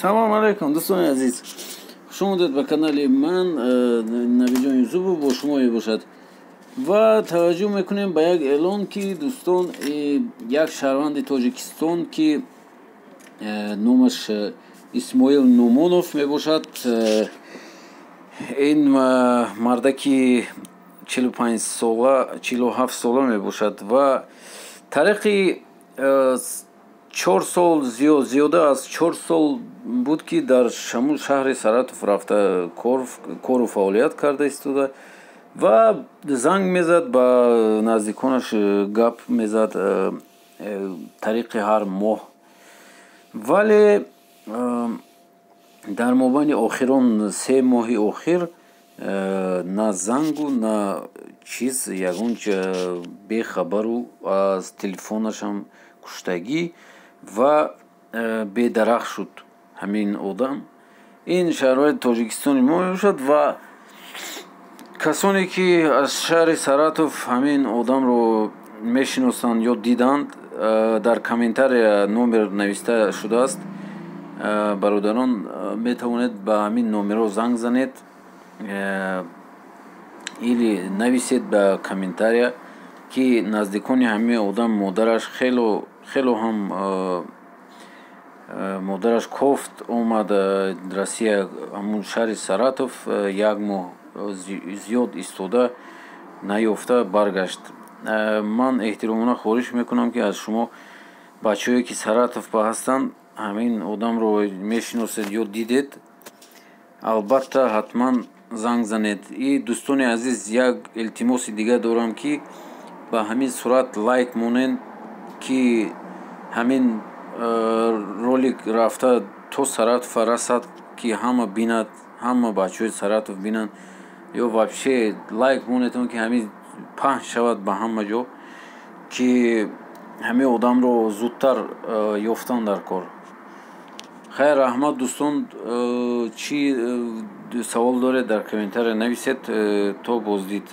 Салом алейкум, дӯстони азиз, хуш омадед ба канали ман. Набиҷон Юсупов бо шумо мебошад ва таваҷҷӯҳ мекунем ба як эълон, ки, дӯстон, як шаҳрванди Тоҷикистон, ки номаш Исмоил Нумонов мебошад. Ин мардаки 45-сола, 47-сола мебошад ва тариқи 4 сол, зиёда аз 4 сол буд, ки дар ҳамун шаҳри Саратов рафта кору фаъолият карда истода ва занг мезад, ба наздиконаш гап мезад тариқи ҳар моҳ. Вале дар мобайни охирон, 3 моҳи охир, на зангу, на чиз, ягон бехабару аз телефонашам куштагӣ ва бедарак шуд ҳамин одам. Ин шаҳрванди Тоҷикистони мо мебошад ва касоне, ки аз шаҳри Саратов ҳамин одамро мешиносанд ё диданд, дар комментария номер нависта шудааст. Бародарон, метавонед ба ҳамин номерҳо занг занед или нависед ба комментария, ки наздикони ҳамин одам, модараш хело хело ҳам, модараш кофт омад Россия, ҳамун шаҳри Саратов, як моҳ зиёд истода, наёфта баргашт. Ман эҳтиромона хоҳиш мекунам, ки аз шумо бачаҳое, ки Саратов ба ҳастанд, ҳамин одамро мешиносед ё дидед, албатта, ҳатман занг занед. И, дӯстони азиз, як илтимоси дигар дорам, ки ба ҳамин сурат лайк монед, ки ҳамин ролик рафта то Саратова расад, ки ҳама бинад, ҳама бачаҳои Саратов бинанд. Ё вообще лайк монедон, ки ҳамин паҳн шавад ба ҳама ҷо, ки ҳамин одамро зудтар ёфтан дар кор. Хайр, раҳмат, дӯстон. Чӣ савол доред, дар комментария нависед. То боздид.